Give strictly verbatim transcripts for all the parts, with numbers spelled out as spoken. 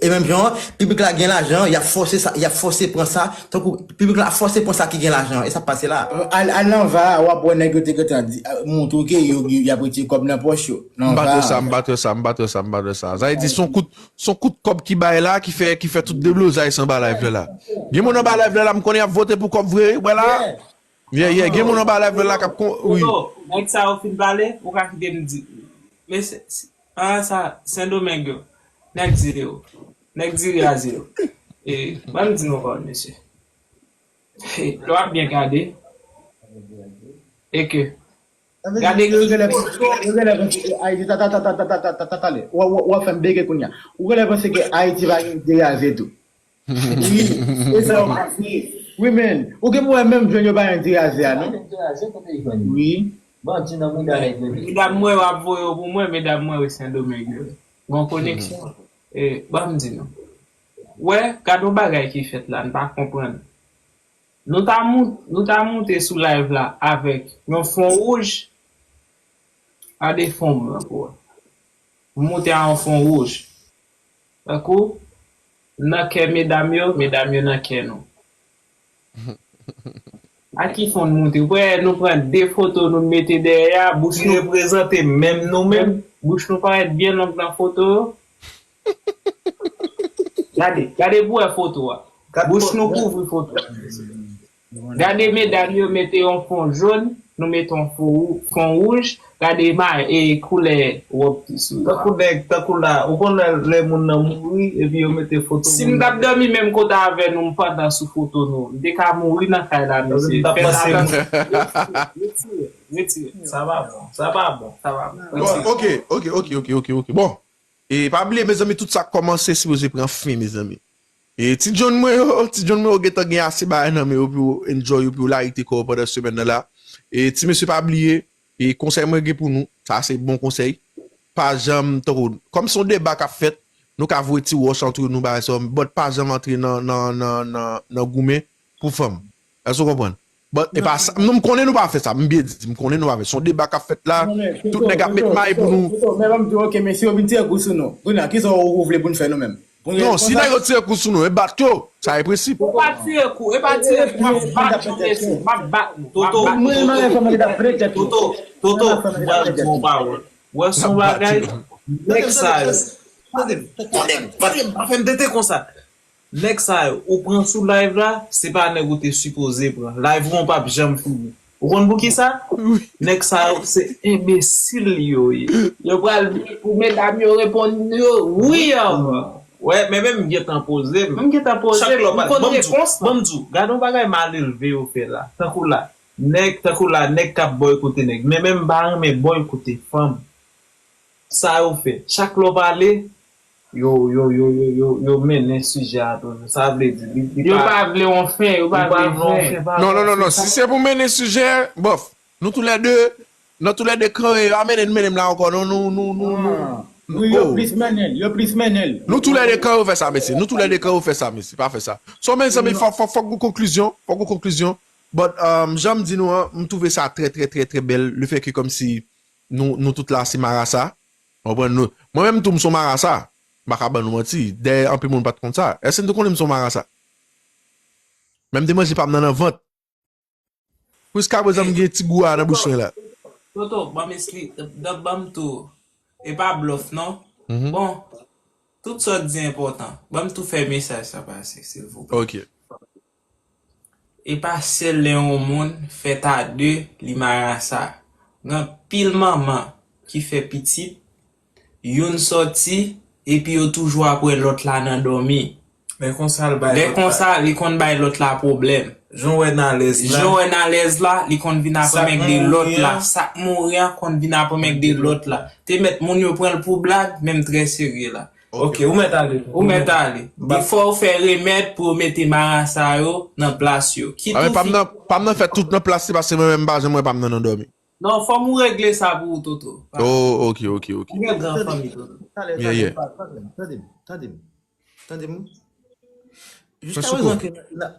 E menm jan, piblik la gen lajan, y ap fòse sa, y ap fòse pran sa, tankou piblik la ap fòse pran sa ki gen lajan, e sa k pase la. Al, al nan va a, w ap wè nèg yo te gentan di, a, montre w ke yo, yo, y ap retire kòb nan pòch yo. Nan va a. M pa t wè sa, m pa t wè sa, m pa t wè sa, m pa t wè sa. Sa vle di, se yon kout, se yon kout kòb ki bay la, ki fè, ki fè tout deblozay sa anba live la. Gen moun anba live la, m konnen y ap vote pou kòb vre, wi, wè la. Yeah, yeah, gen moun anba live la k ap kon, wi. Toto, nèg sa yo fin pale, ou ka kite m di. Men se, se, ah, sa, Sendomeng yo. Nèg di yo. Nèg diri a zero. E, ban m di nou kòb, mesye. E, lè w ap byen gade. E ke. Gade ki foto. Ayiti, ta, ta, ta, ta, ta, ta, ta, ta, ta, talè. W, w, w ap fè m bege kounye a. Ou genlè panse ke Ayiti va gen diri a zero tou. Wi, e sa yo pase. Wi, men. Ou gen pou wè menm jèn yo pa gen diri a zero a, non? Wi. Bandi nan mouda nèg yo. Medam mwen yo ap voye yo pou mwen, medam mwen yo Sendomeng yo. Gon koneksyon. E, ban m di nou. Wè, gade yon bagay ki fèt la, n pa konprann. Nou ta mou-, nou ta moute sou live la avèk yon fon wouj. Gade fon m nan pou wè. M moute a yon fon wouj. Tankou, nan kè medam yo, medam yo nan kè nou. A ki fon n moute? Ou wè nou pran de foto nou mete dèyè a, bouch nou reprezante menm nou menm. Bouch nou parèt byen long nan foto yo. Gade, gade pou wè foto a. Bouch nou kouvri foto a. Gade medam yo mete yon fon jòn, nou mete yon fon wou-, fon wouj. Gade ma, e koulè wòb ki sou yo a. Tankou nèg, tankou la, ou konn lè, lè moun nan mouri, epi yo mete foto moun nan. Si m t ap dòmi menm kote avè nou, m pandan sou foto nou, m te ka mouri nan kay la, mesye. Fè atansyon. Retire, retire. Sa pa bon, sa pa bon, sa pa bon. Bon, ok, ok, ok, ok, ok, ok. Bon, e pa bliye, mezanmi, tout sa k kòmanse sipoze pran fen, mezanmi. E ti John mwen yo, ti John mwen yo gentan gen ase bagay nan men yo pou yo enjoy yo, pou yo layite kò yo pandan semèn nan la. E ti mesye pa bliye, e konsèy mwen gen pou nou, sa se bon konsèy. Pa janm, tankou, kòm se yon deba k ap fèt, nou ka voye ti wòch antre nou, bagay sa yo, but pa janm antre nan, nan, nan, nan, nan goumen pou fanm. Èske w konprann? But, e pa sa, non, m konnen nou pa fè sa, m byen di, m konnen nou pa fè sa. Se yon deba k ap fèt la, tout nèg ap met may pou nou. Toto, men ban m di w, ok, men si yo vin tire kou sou nou, kounye a, kisa w, ou vle pou n fè nou menm? Non, si nèg yo tire kou sou nou, e bat yo, sa e prensip. E pa tire kou, e pa tire kou, m ap bat nou, mesye, m ap bat nou, m ap bat nou. Toto, Toto, Toto, Toto, m pral di w yon pawòl. Wè, se yon bagay, nèg sa yo. Tande m, tande m, tande m, pa fè m tete konsa. Nèg sa yo, ou pran sou live la, se pa nèg ou te sipoze pran. Live ou an p ap janm fini. Ou konn poukisa? Nèg sa yo, se enbesil yo ye. Yo pral vini pou medam yo reponn yo, wi, an. Wè, men menm m gentan poze m. M gentan poze m, m konn repons lan. Ban m di w, gade yon bagay malelve yo fè la. Tankou la, nèg, tankou la, nèg k ap bòykote nèg. Men menm m pa renmen bòykote fanm. Sa yo fè. Chak lè w pale, yo, yo, yo, yo, yo, yo mennen sijè a toujou. Sa vle di, li, li pa, yo pa vle yon fen, yo pa vle yon fen. Non, non, non, non. Si se pou mennen sijè, bòf. Nou toulède, nan toulède kan yo amenn, mennen m la ankò. Non, nou, nou, nou, nou. Wi, yo plis mennen l, yo plis mennen l. Nou toulède kan yo fè sa, mesye. Nou toulède kan yo fè sa, mesye. Pa fè sa. So, mezanmi, fòk, fòk, fòk gon konklizyon, fòk gon konklizyon. But, um, jan m di nou an, m twouve sa trè, trè, trè, trè bèl. Le fè ke kòmsi nou, nou tout la, se marasa. Ou konprann nou? Mwen menm tou, m se yon marasa. M pa ka ban nou manti. Dèyè anpil moun pa t konn sa. Èske n te konnen m se yon marasa? Men m te manje pa m nan nan vant. Jiskaprezan, m gen ti gou a nan bouch mwen la. Toto, ban m espli-, ban m tou. E pa blòf, non. Bon, tout sa w di enpòtan. Ban m tou fè mesaj sa pase, silvouplè. Ok. E pa sèl lè yon moun fèt a de, li marasa. Gen anpil manman ki fè pitit, youn sòti, epi yo toujou ap wè lòt la nan dòmi. Lè konsa, l bay lè lòt la. Konsa, li konn bay lòt la pwoblèm. Jan w wè n alèz la. Jan w wè n alèz la, li konn vin ap anmègde lòt la. Sa k mouri an konn vin ap anmègde lòt la. Te mèt moun yo pran l pou blag, men m trè serye la. Ok, ou mèt ale. Ou mèt ale. Defwa w fè remèd pou yo mete marasa yo nan plas yo. Kit ou pa m nan, pa m nan fè tout nan plas li, paske mwen menm m pa janm wè pa m nan nan dòmi. Non, fò m ou regle sa pou ou, Toto. Oh, ok, ok, ok. Ou gen gran fanmi, Toto. Yeah, yeah. Tande m, tande m, tande m.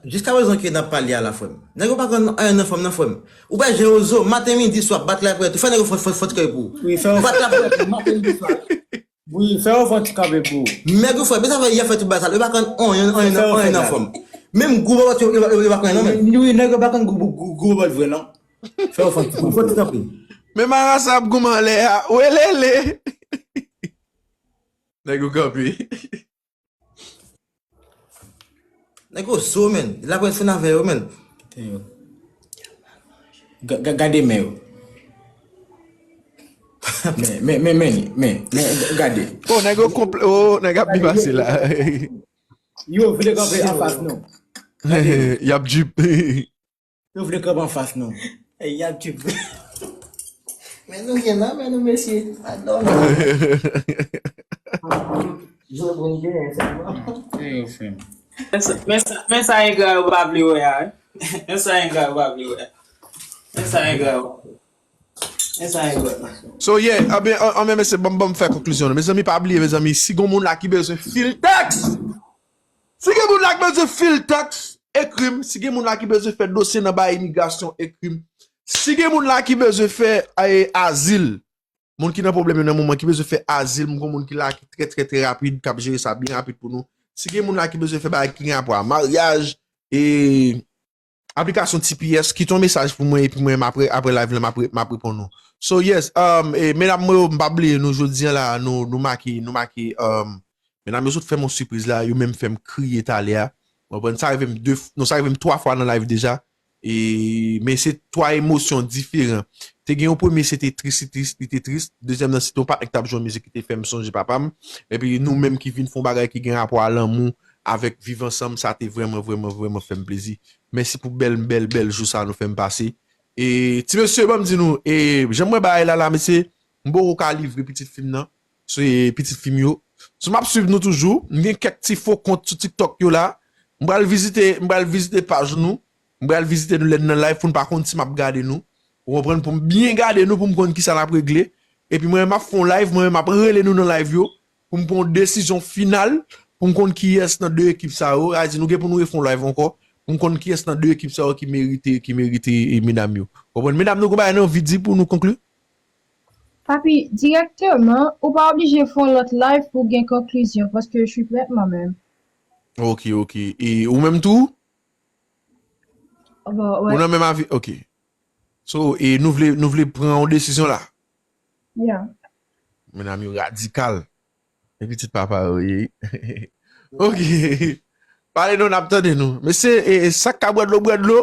Jiskaprezan ke n ap pale a la, frè m. Nèg yo pa konn anyen nan fanm nan, frè m. Ou pa jan yo zo, maten, midi, swa, bat la frè, tou fè nèg yo fò, fò, fò kè pou ou. Wi, fè bat la frè, maten, midi, swa. Wi, fè yo fè yon ti kanpe pou ou. Nèg yo fè, men sa fè y ap fè tout bagay sa. Yo pa konn anyen, anyen, Fè yo anyen fè nan kanpe. Fòm. Menm gwo bòbòt yo, yo, yo, yo pa konn non, men. Wi, nèg yo pa konn gwo, gwo, gwo bòbòt vre, non. Fè yo fè yon ti kanpe. Fè yon ti kanpe. Men marasa ap goumen anlè a. Welele! Nèg yo kanpe. Nèg yo zo, menn. Laprès fin avè yo, menn. Kite yo. Ga- ga- Gade men yo. Men, men, men, men, men, men, gade. Oh, nèg yo konple, oh, nèg ap byen pase la. Yo vle kanpe anfas nou. Y ap drip. Yo vle kanpe anfas nou. Y ap drip. Men nou gen nan men nou, mesye. Adò. Jwe pou n genyen sèlman. Se yo frè m. Men sa- men sa, men sa engra yo pa vle wè a, wi. Men sa engra yo pa vle wè a. Men sa engra yo. Men sa engra. So, yeah, a byen, an, an, men mesye, ban m, ban m fè konklizyon nou. Mezanmi, pa bliye, mezanmi, si gon moun la ki bezwen fil taks, si gen moun la ki bezwen fil taks, ekri m. Si gen moun la ki bezwen fè dosye nan bay imigrasyon, ekri m. Si gen moun la ki bezwen fè, eh, azil, moun ki nan pwoblèm yo nan moman, ki bezwen fè azil, m gon moun ki la, ki trè, trè, trè rapid, k ap jere sa byen rapid pou nou. Si gen moun la ki bezwen fè bagay ki gen rapò a maryaj, e aplikasyon T P S, kite yon mesaj pou mwen, epi mwen, m ap re- apre live la, m ap re- m ap reponn nou. So, yes, um, e, medam mwen yo, m pa bliye nou, jodi a la, nou, nou make, nou make, um, medam yo sot fè m yon sipriz la, yo menm fè m kriye talè a. Ou konprann? Sa rive m de f- non, sa rive m twa fwa nan live deja. E, men se twa emosyon diferan. Te gen yon premye, se te tris, li tris, li te tris. Dezyèm nan, se te yon patnè ki t ap jwe yon mizik ki te fè m sonje papa m. Epi nou menm ki vin fè yon bagay ki gen rapò a lanmou avèk viv ansanm, sa te vrèman, vrèman, vrèman fè m plezi. Mèsi pou bèl, bèl, bèl jou sa nou fè m pase. E, ti mesye, ban m di nou, e, jan m wè bagay la, la, mesye, m poko ka livre pitit fi m nan. Se pitit fi m yo. So, m ap swiv nou toujou. M gen kèk ti fo kont sou TikTok yo la. M pral vizite, m pral vizite paj nou. M pral vizite nou lè n nan live pou n pa konn si m ap gade nou. Ou konprann? Pou m byen gade nou, pou m konn kisa n ap regle. Epi mwen, m ap fè yon live, mwen, m ap rele nou nan live yo. Pou m pran yon desizyon final. Pou m konn kiyès nan de ekip sa yo. Sa di nou gen pou nou refè yon live ankò. Pou m konn kiyès nan de ekip sa yo ki merite, ki merite, e, medam yo. Ou konprann? Medam, nou gon bagay nou anvi di pou nou konkli? Papi, dirèkteman, ou pa oblije fè yon lòt live pou gen konklizyon, paske je suis prête mwen menm. Ok, ok. E ou menm tou? Bon, Ou wè. Nan menm avi? Ok. So, e nou vle, nou vle pran yon desizyon la? Yeah. Medam yo radikal. E pitit papa yo ye. Ok. Pale nou, n ap tande nou. Mesye, e, e sa k ka bwè dlo, bwè dlo.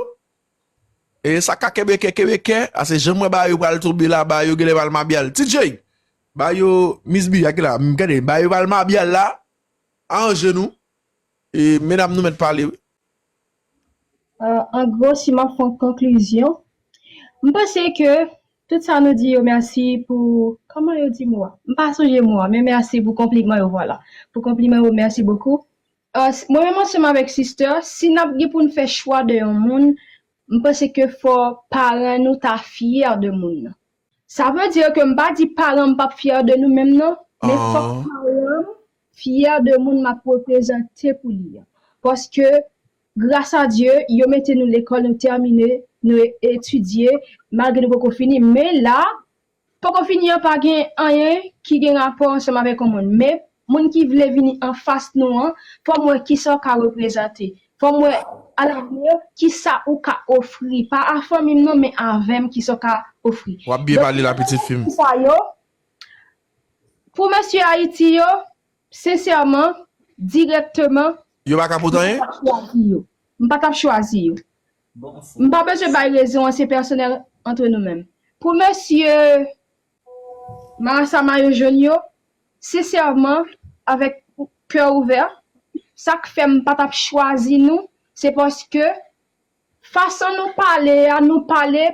E sa k ka kenbe kè, kenbe kè. Ase jan mwen ba yo pral tonbe la, ba yo genlè pral mabyal. T J, ba yo Miss B, ak la, m gade, ba yo pral mabyal la. Aranje nou. E medam nou mèt pale, wi. Euh, an gwo, si m ap fè yon konklizyon, m panse ke tout sa nou di yo mèsi pou, kòman yo di mo a? M pa sonje mo a, men mèsi pou konpliman yo, vwala. Pou konpliman yo, mèsi bokou. Euh, s- mwen menm ansanm avèk sister, si n ap gen pou n fè chwa de yon moun, m panse ke fò paran nou ta fyè de moun nan. Sa vle di ke m pa di paran m p ap fyè de nou menm non, men fòk paran m fyè de moun m ap reprezante pou li an. Paske, gras a Dye, yo mete nou lekòl, nou tèmine, nou e- etidye, malgre nou poko fini. Men la, poko fini an pa gen anyen ki gen rapò ansanm avèk yon moun. Men, moun ki vle vini anfas nou an, fò m wè kisa w ka reprezante. Fò m wè, alavni, kisa ou ka ofri. Pa a fanmi m non, men avè m, kisa w ka ofri. W ap byen pale la, pitit fi m. Sa yo, pou mesye Ayiti yo, sensèman, dirèkteman, Yo pa ka pote anyen? M pa t ap chwazi yo. M pa t ap chwazi yo. M pa bezwen bay rezon an, se pèsonèl antre nou menm. Pou mesye Marasa Mayo Jòn yo, sensèman, avèk kè ouvè, sa k fè m pa t ap chwazi nou, se paske fason nou pale a, nou pale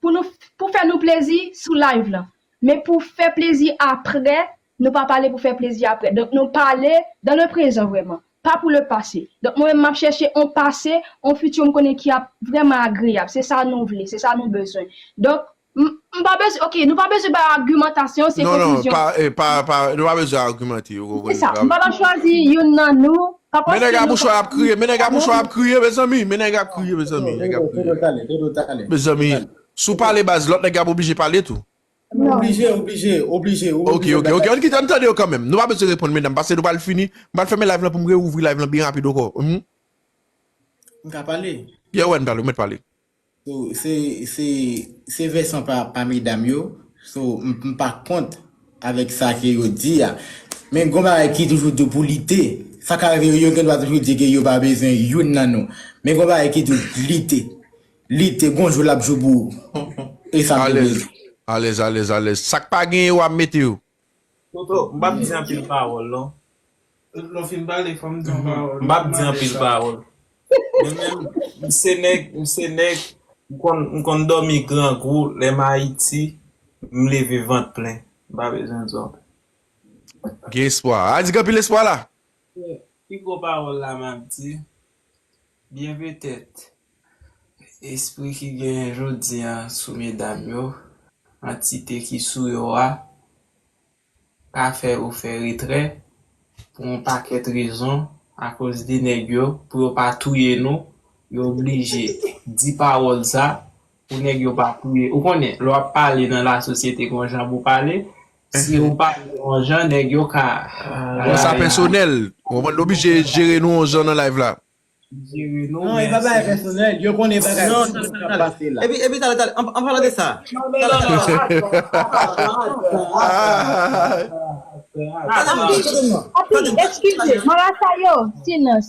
pou nou, pou fè nou plezi sou live lan. Men pou fè plezi aprè, nou pa pale pou fè plezi aprè. Donk nou pale dans le présent vrèman, pa pou le passé. Donk mwen menm m ap chèche yon pase, yon fiti m konnen ki ap vrèman agreyab. Se sa nou vle, se sa nou bezwen. Donk m, m pa bezwen, ok, nou pa bezwen bay agimantasyon, se Non, non, konklizyon. Pa, eh, pa, pa, nou pa bezwen agimante. Ou Se konprann? sa, m pa t ap chwazi youn nan nou. Pa Men nèg paske a nou mouchwa ap kriye, men nèg a mouchwa ap kriye, mezanmi, men nèg ap kriye, mezanmi, nèg ap kriye. Mezanmi, si w pale baz, lòt nèg ap oblije pale tou. Non. Oblije, oblije, oblije. Ok, ok, ok. Ann kite, ann tande yo kanmenm. Nou pa bezwen reponn, medam, paske nou pral fini. M pral fèmen live lan pou m reouvri live lan byen rapid ankò. Mhm. M ka pale? Yeah, wè, ann pale, ou mèt pale. So, se, se, se vèsyon pa, pa medam yo. So, m, m pa kont avèk sa ke yo di a. Men gon bagay ki toujou di pou lite. Sa ka rive yo gen dwa toujou di ke yo pa bezwen youn nan nou. Men gon bagay ki toujou lite. Lite, gon jou l ap jou pou ou. E sa m te bezwen. Alèz, alèz, alèz. Sa k pa genyen, w ap mete yo. Toto, m p ap di anpil pawòl, non. Lè w fin pale, fò m di yon pawòl. M p ap di anpil pawòl. Mwen menm, m se nèg, m se nèg, m konn, m konn dòmi grangou, lè m Ayiti, m leve vant plen. M pa bezwen di w anpil. Gen espwa. A, di gen anpil espwa la. Pi gwo pawòl la m ap di, byen petèt, espri ki genyen jodi a sou medam yo, antite ki sou yo a, ka fè yo fè retrè pou yon pakèt rezon, akoz de nèg yo, pou yo pa touye nou, yo oblije di pawòl sa, pou nèg yo pa touye. Ou konnen, lè w ap pale nan lasosyete, gon jan pou w pale, si ou pale yon jan, nèg yo ka... Bon, sa pèsonèl. Ou konprann, nou oblije jere nou yon jan nan live la. Jere nou, non, e pa bagay pèsonèl. Yo konnen bagay ki ap pase la. Epi, epi, talè, talè, an, an palan de sa. Non, non, non, non. Papi, eskize, mwen la sa yo, silans.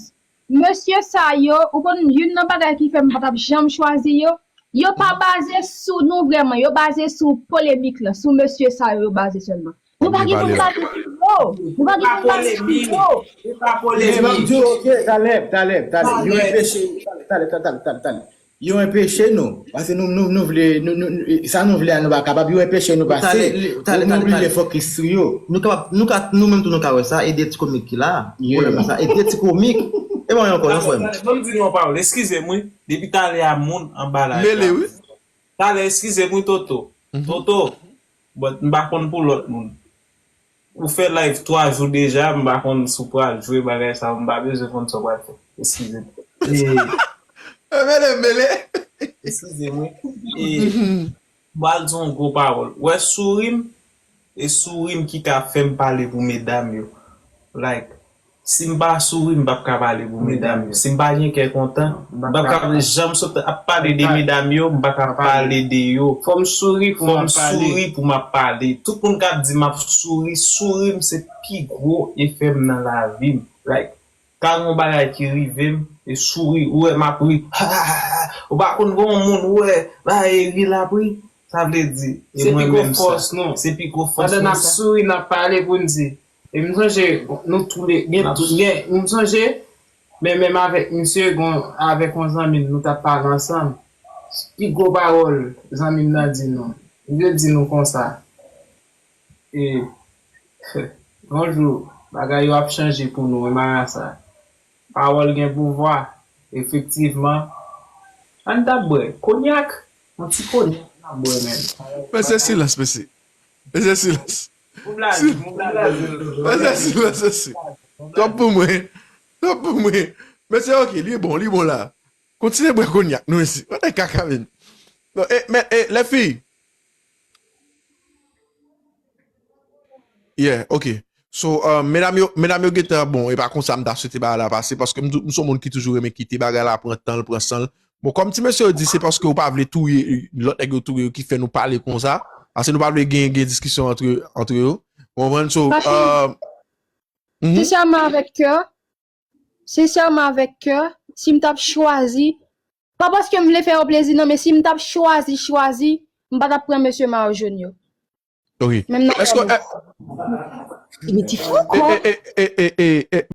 Mesye sa yo, ou konn youn nan bagay ki fè m pa t ap janm chwazi yo, yo pa baze sou nou vrèman, yo baze sou polemik lan, sou mesye sa yo, yo baze sèlman. Nou pa gen pou n baze sou yo. Nou pa gen pou n baze sou yo. Se pa polemik. Men m ap di w, ok, Talèb, Talèb, Talèb. Yo enpeche, Talèb, Talèb, Talèb, Talèb. Yo enpeche nou. Paske nou, nou, nou vle, nou, nou, nou, sa nou vle a, nou pa kapab. Yo enpeche nou pase. Nou oblije fokis sou yo. Nou kapab, nou ka, nou menm tou nou ka wè sa, e de ti komik ki la. Pwoblèm nan sa, e de ti komik. E bon, ankò, yon frè m. Talèb, ban m di nou yon pawòl. Eskize m, wi. Depi talè a moun anba live la. Mele, wi. Talè, eskize m, wi, Toto. Toto. But m pa konn pou lòt moun. Ou fè live twa jou deja, m pa konn si w pral jwe bagay sa, m pa bezwen konn sa w pral fè. Eskize m. E, mele, mele. Eskize m, wi. E, m pral di yon gwo pawòl. Ou wè souri m, e souri m ki ka fè m pale pou medam yo. Like, si m pa souri, m p ap ka pale pou medam yo. Si m pa gen kè kontan, m p ap ka janm sot ap pale de medam yo, m pa ka pale de yo. Fò m souri pou m ap pale. Fò m souri pou m ap pale. Tout moun k ap di m ap souri, souri m se pi gwo efè m nan lavi m. Like, ka gen yon bagay ki rive m, e souri, ou wè m ap ri. Ou pa konn gen yon moun, ou wè, la e ri l ap ri. Sa vle di, e mwen menm sa. Se pi gwo fòs nou. Se pi gwo fòs nou sa. Pandan n ap souri, n ap pale pou n di, E m sonje, nou tou le, gen, gen, m sonje, men menm avèk misye, gon, avèk yon zanmi m, nou t ap pale ansanm. Pi gwo pawòl zanmi m nan di nou. Li te di nou konsa. E, yon jou, bagay yo ap chanje pou nou, e Marasa. Pawòl gen pouvwa, efektivman. Ann t ap bwè konyak, yon ti konyak n ap bwè menm. Mesye, silans, mesye. Mesye, silans. Mesye, silans, mesye. Twòp pou mwen. Twòp pou mwen. Mesye, ok, li bon, li bon la. Kontinye bwè konyak, nou, mesye. Mwen nan kaka, men. Non, e, men, e, lèfi. Yeah, ok. So, um, medam yo, medam yo gentan, bon, e pa konsa m ta swete bagay la pase, paske m, m se yon moun ki toujou renmen kite bagay la pran tan l, pran san l. Bon, kòm ti mesye yo di, se paske yo pa vle touye, lòt nèg yo touye yo ki fè nou pale konsa. Paske nou pa vle gen, gen diskisyon antre, antre yo. Ou konprann? So, Papi, euh, mhm. Sensèman avèk kè, sensèman avèk kè, si m t ap chwazi, pa paske m vle fè yo plezi, non, men si m t ap chwazi, chwazi, m pa t ap pran mesye mayo jòn yo. Ok. Menm nan... Èske, pwoblèm. Li ti fou, kwa. E, e, e, e, e, e,